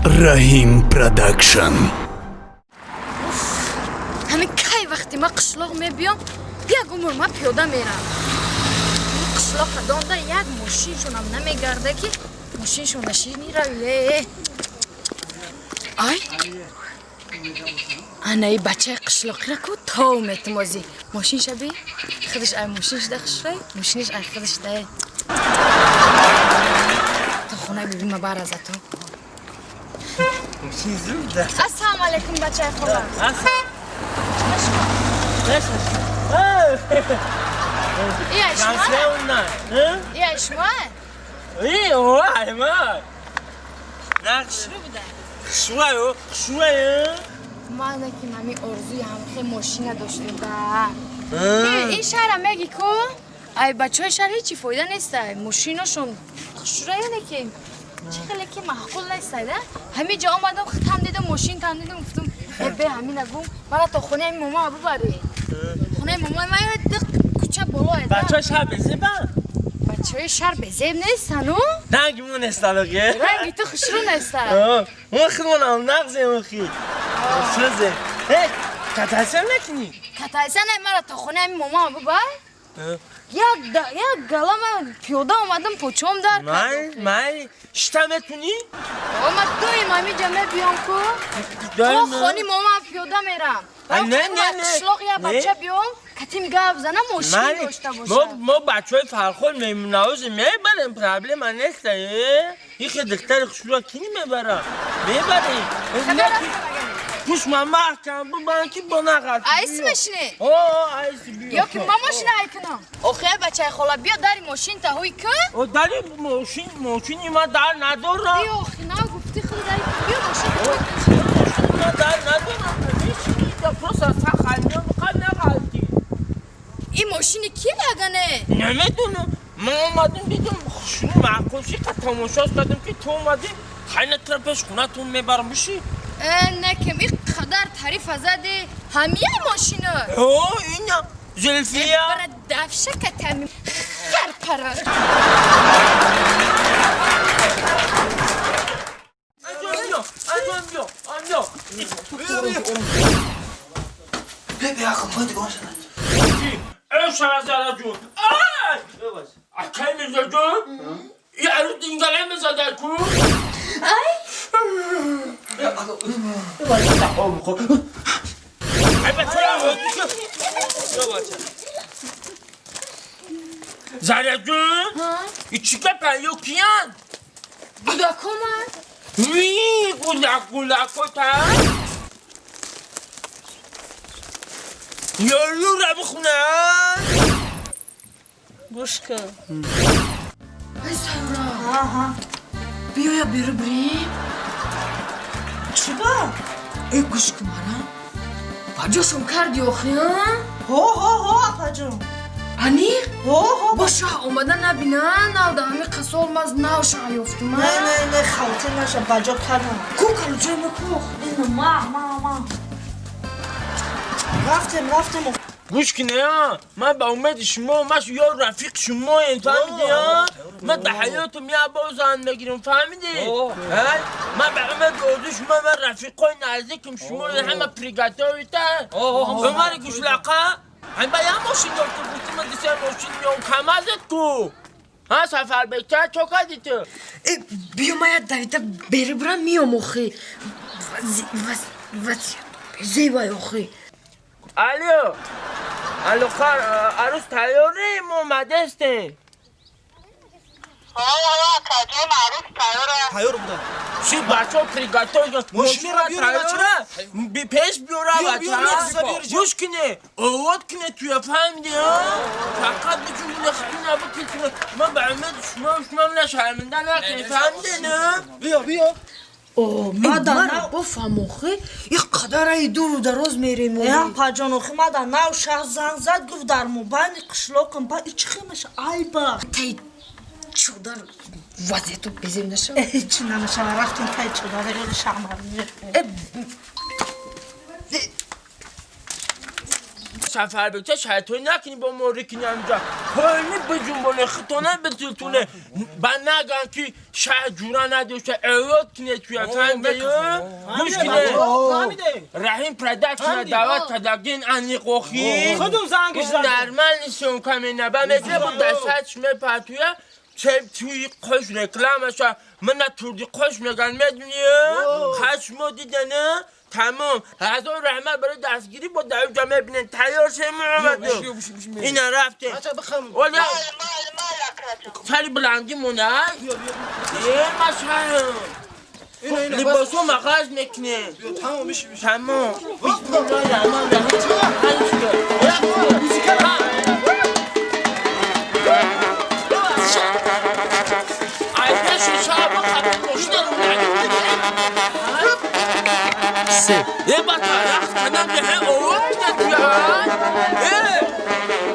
Раҳим Продакшн. Ҳамин кай вақте ма қишлоқ мебиём, як умр ма пиёда мерам. Қишлоқа донда як мошиншонам намегарда, ки мошиншон нашини рави. Ай, анаи бачаи қишлоқира ку тов метимозӣ. Мошинша би, худаш ай мошиншда хушрай, мошиниш ай худашда. То хонаи бибима бараза то. Ассалому алайкум, бачаи хола. И ай шумо? И ай шумо? И о, ай ма. Нақш. Шурӯъ буда. Хушваю, хушваю. Мана ки мами орзуи ҳамхе мошина доштем да. Ин шаҳра меги ку? Ай бачаҳои шаҳр ҳечи фоида неста. Мошинашон хушраяне ки чӣ хеле ки маъқул нестай да. Ҳамин ҷо омадам, там дидам, мошин там дидам, гуфтам, э бе ҳамина гум, мана то хонаи момаа бубарӣ. Хонаи момаи ман диқ кӯча боло е да. Бачаҳо шаҳр безебан? Бачаҳои шаҳр безеб нестану? Ранги мо несталоге. Ранги ту хушрӯ неста. Мо худмонам нағзем охи. Сӯзе. Э, катайсам накунӣ? Катайса не, мара то хонаи момаа бубар. Як як гала ман пиёда омадам, почом дар Май, май, шита метунӣ? Ма доим ҳамин ҷа мебиём ку. То хони мама пиёда мерам. Не, не, не. Қишлоқ я бача биём, катим гап зана, мошин дошта боша. Мо бачаҳои Фархор мемонавози мебарем, проблема нест. Э, ихе духтари хушрӯа кини мебарам? Мебарем. Пуш ма маҳкам бубан ки бо нағалти. Айси мешине? О, айси биё. Ё ки ма мошина ай кунам? Охи, бачаи хола, биё дари мошин таҳуй ку. О, дари мошин, мошини ма дар надорам. Биё, охи, нав гуфти худ дари биё мошин. Ма дар надорам. Мешини да просто сахалиё муқа нағалти. Ин мошини ки лагане? Намедонам. Ма омадам, дидам хушрӯ маъқул ши, ка тамошош кардам ки ту омадӣ. Хайна тра пеш хонатон мебарам, биши. Э, некем ин қадар тарифа зади, ҳамияй мошина? О, ина Зулфия. Бара дафша катами хар пара. Биё, биё, биё. Э, Шаҳзадаҷон! Ай! Акай Мирзоҷон! И арӯс дингалай мезадай ку? Ай! Ай, бачаҳо! Зараҷон! И чӣ гапа, ё киян? Гудакоман? Ви, гулак гулакота? Ёрюра бихунан? Гӯш кун. Ай, Сайёра. Биёя беру бирем. Чӣ ба? Э, гӯш кун мана. Баҷошон карди охи, а? Ҳо, ҳо, ҳо, апаҷон. Аниқ? Ҳо, ҳо. Бо шаҳ омада набина, нав да ҳами қасол маз нав шаҳ ёфтум. Не, не, не, хавотир наша, баҷо кардам. Ку калуҷои ма ку? Ина ма, ма, ма. Рафтем, рафтем. Гӯш кунед, ман ба умеди шумо, ман ё рафиқ шумоем, фаҳмидӣ? Ман дар ҳаётам як бор зан мегирам, фаҳмидӣ? Ман ба умеди орзуи шумо, ман рафиқои наздикам шумо ҳама приготовита. Умари гӯшлақа, ҳам ба як мошин ёфта гуфти, ман диса мошин меом, камазет ку. Ҳа, Сафарбекча, чо кардӣ ту? Э, биё ма як давида беру бирам, миём охи. Зебай охи. Алло. Алло, хар, арӯс тайёрӣ, мо омадастем. Тайёр буда. Ши бачаҳо приготовить. Мошинро биёре, бача. Пеш биёра, Биёр, биёр, бача. биёр, биёр. Гӯш кине, овод кине туя, фаҳмидӣ? Фақат бичун хитина бикитина. Ман ба умеди шумо, шумо мана шарминда накунед, фаҳмидӣ, не? Биё, биё. О, мада Мара нав. бофам охи, ин қадар ай дуру дароз мерем. Э, апаҷон, охи мада нав шаҳ занг зад, гуфт дар мобайни қишлоқам, ба и чӣ хел меша, айба. Тай чодар вазъияту безеб нашава. Э, чӣ намешава, рафтем тай чодар шаҳмар. Э. سفر بکشه شیطانی نکنی با ما رکنی همجا پایینی بجنبانه خطانه بتلتونه با نگن که شهر جورا نداشته ایواد کنه توی فهمیده گوش کنه رحیم پردکشن دعوت کردگین انی قوخی خودم زنگش زدم نرمال نیستم کمی نبا میگه با دستش میپرتویه چه توی خوش رکلامش من توی خوش میگن میدونی خش ما دیدنه تمام هزار رحمت برای دستگیری با دعوت جمعه بینن تیار شه محمد اینا رفته ولی سری بلندی مونه یه مشهر لباسو مغاز میکنه تمام میشه تمام بسم الله الرحمن الرحیم. یه بطر رقص کنم که هم آواد میده توی هن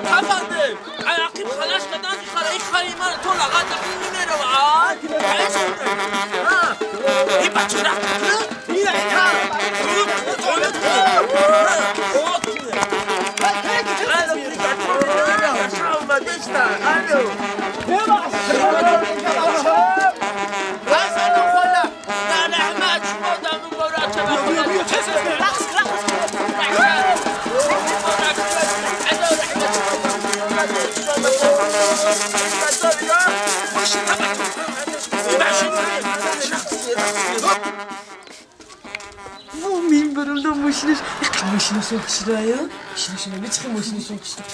خفنده عقیب خلاش کردن که خرایی خری من تو لغت دقیق میمیره و آن خیش کنه یه بچه رقص کنه میره آواد کنه آواد کنه الو الو ماشینشون خوشرایه ماشینشون بچه ماشینشون خوشرایه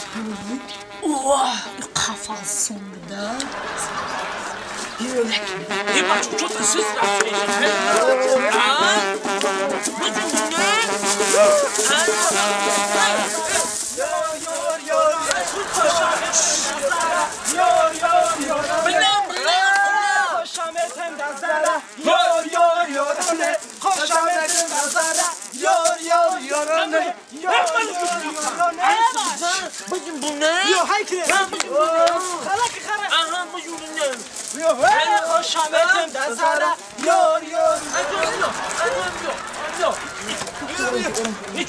اوه قفصون بوده یه بچه چطور سیس رفته بجم بونه یا هیکل آها بجم بونه خوشامدم دزاره یار یار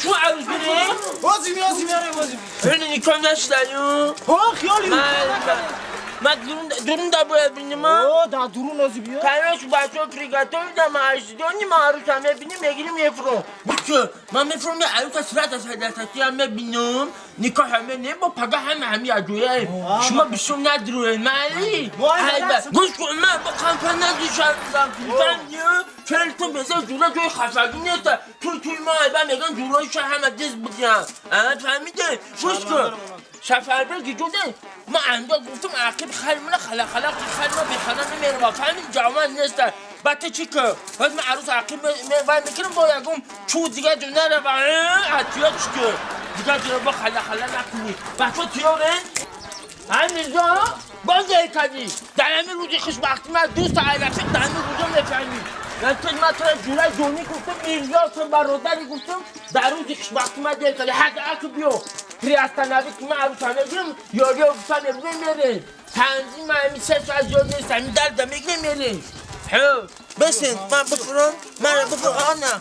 چون عروس بینی؟ بازی میازی میاره بازی فعلا نکام نشدنیو؟ ها خیالی من درون دا باید بینیم ها؟ دا درون ازی بیا کناش بچه ها پریگاتو میدم اشتدانی ما عروس هم میبینیم میگیریم میفرم بچه من میفرم یه عروس صورت از هدستاتی هم میبینم نکاح همه نه با پگه همه همی عجویه شما بشم ندروه مالی گوش کن من با کمپن ندیشم فهمیدی؟ چرتون بزن جورا جای خفگی نیست توی ما ایبا میگن جورای شه همه دز بودیم فهمیده؟ گوش کن سفر بگی جوده ما اندا گفتم عقب خل من خلا خلا خل ما بخلا نمیره فهمید جوان نیست بعد چی که بعد من عروس عقب می میکنم با یکم چو دیگه جو نره و اتیا چی که دیگه جو با خلا خلا نکنی بچه تیاره همینجا باز کردی در همین روزی خوشبختی من دوست رفیق در همین روزا میفهمی من تو جورای دونی گفتم میرزا تو برادری گفتم در روزی خوشبختی من دل کردی حد اکو بیو پریستانوی که من عروس همه گیرم یاری ها گفتن نمیره تنظیم همی 3 ساعت زیاد نیست همی درد میگیره میره بسین من بفرم من بفرم آنه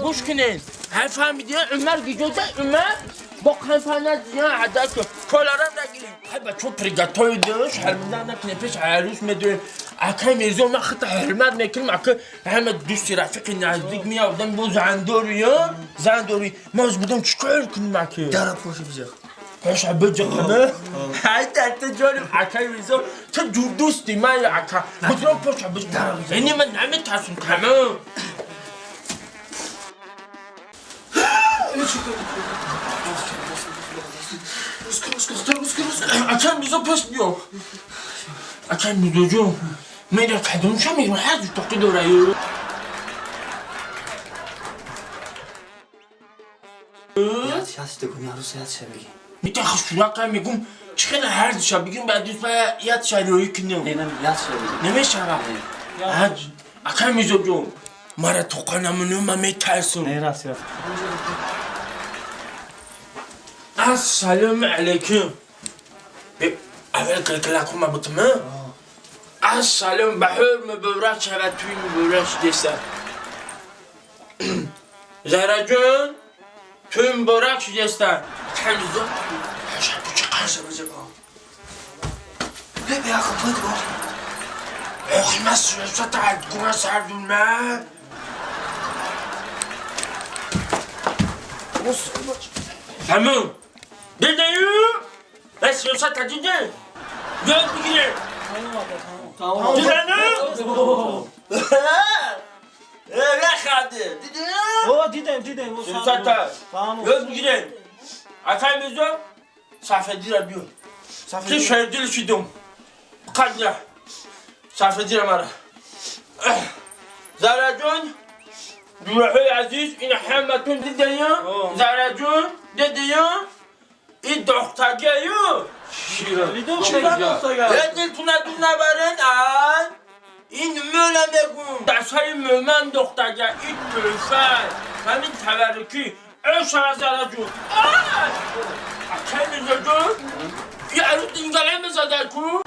گوش کنین هر فهمیدی عمر گیجوده عمر با کمپانه زیان عدد که کلارم نگیریم های بچه پریگاتوی داشت حرمده نکنه پیش عروس میدونیم اکای میرزا من خط حرمت میکنیم اکای همه دوستی رفیق نزدیک میآوردن با زندوری ها زندوری ما از بودم چیکار کنیم اکای در پوش بجا پوش بجا کنه های در تجارب اکای میرزا تو جور دوستی من یا اکا بودم پوش بجا اینی من نمیترسم تمام اکای میرزا پس بیا اکای میرزا جون میره کدوم شم میگم هر جو تاقی داره یو یاد کنی عروس یاد شه بگی میته خشورا میگم چه خیلی هر دو شب بگیم بعد دوست باید یاد شلویی کنم نه یاد شه بگی نمیشه اکای میرزا جون مرا تو قنمونو من میترسم نه راست راست السلام علیکم اول کلکلکم بودم السلام بحر مبارک شود توی مبارک دستم زهرا جون توی مبارک دستم Акамизо. آخه من سیاست از گونه سردونه. تمام دیدی؟ من سیاست دیده یاد میگیره. دیدن؟ نخنده دیدی؟ دیدم دیدم. سیاست یاد میگیره. اصلا میزو صفحه را بیو که شردل شدم قدره صفحه مرا زهرا جون جوراحوی عزیز این همتون دیدیم. زهرا جون دیدیم این دخترگیو یه دلتون دون نبرن. این مولا بگم دستهای مومن دخترگی این تلفن همین تبرکی اوشا زهرا جون اکل جون یه عروض اینگله مزاده کو.